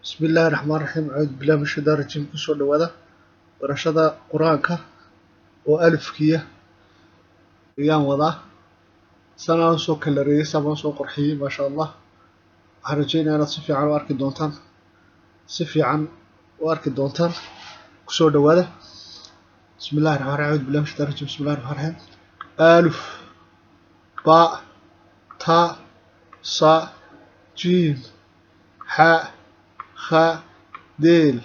Bismillaahi raxmaani raxiim. Acuudu billahi min shaytaani rajiim. Kusoo dhawaada barashada Qur-aanka oo alifkiya ayaan wadaa. Sanaan usoo kalareeyey, sabaan usoo qurxiyey, maasha Allah. Waxaan rajeynayaa inaad si fiican u arki doontaan, si fiican u arki doontaan. Kusoo dhawaada. Bismillahi raxmaani raxiim. Acuudu billahi min shaytaani rajiim. Bismillahi raxmaani raxiim. Alif, ba, ta, sa, jiim, xa, kha, deel,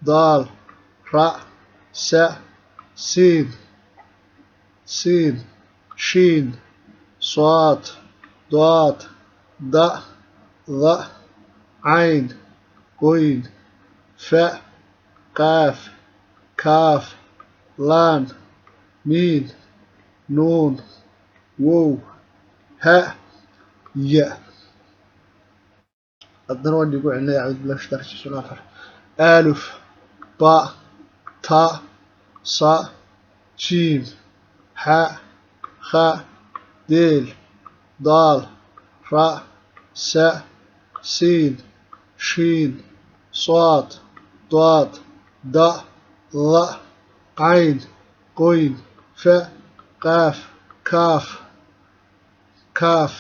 daal, ra, sa, siin, siin, shiin, saad, daad, da, dha, cayn, qoyn, fa, qaaf, kaaf, laan, miin, nuun, wow, ha, ya. Haddana waan idiinku celinaya. Acuudu billahi min shaytaani rajiim. Bismillahi raxmaani raxiim. Alif, ba, ta, sa, jiim, xa, kha, deel, daal, ra, sa, siin, shiin, saad, daad, da, dha, cayn, qoyn, fa, qaaf, kaaf, kaaf,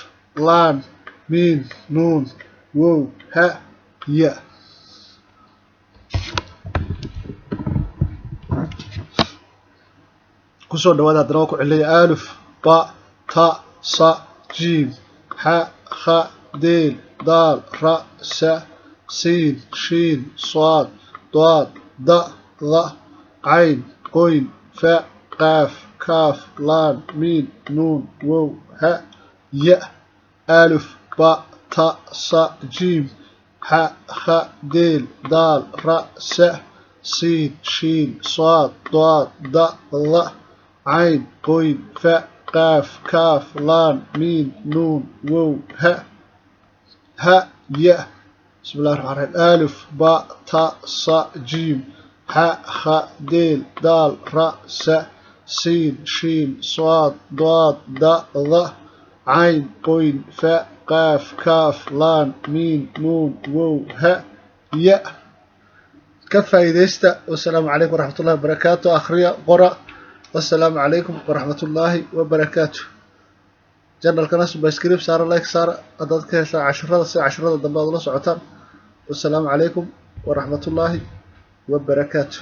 laan, miin, nuun, wow, ha, ya. Kusoo dhawaada. Haddana waa ku celinaya. Alif, ba, ta, sa, jiim, xa, kha, deel, daal, ra, sa, siin, shiin, saad, daad, da, dha, cayn, qoyn, fa, qaaf, kaaf, laan, miin, nuun, wow, ha, ya. Alif, ba, ta, sa, jiim, xa, kha, deel, daal, ra, sa, siin, shiin, saad, daad, da, dha, cayn, qoyn, fa, qaaf, kaaf, laan, miin, nuun, wow, ha, ha, ya. Bismillahi raxmaani raxiim. Alif, ba, ta, sa, jiim, xa, kha, deel, daal, ra, sa, siin, shiin, saad, daad, da, dha, cayn, qoyn, fa, qaaf, kaaf, laan, miin, nuun, wow, ha, ya. Ka faa'iidaysta. Wasalaamu calaykum waraxmatullahi wabarakaatu. Akhriya, qora. Wasalaamu calaykum waraxmatullaahi wabarakaatu. Channelkana subscribe saara, like saara haddaad ka heshaan casharada, si casharada dambe aad ula socotaan. Wasalaamu calaykum waraxmatullaahi wabarakaatu.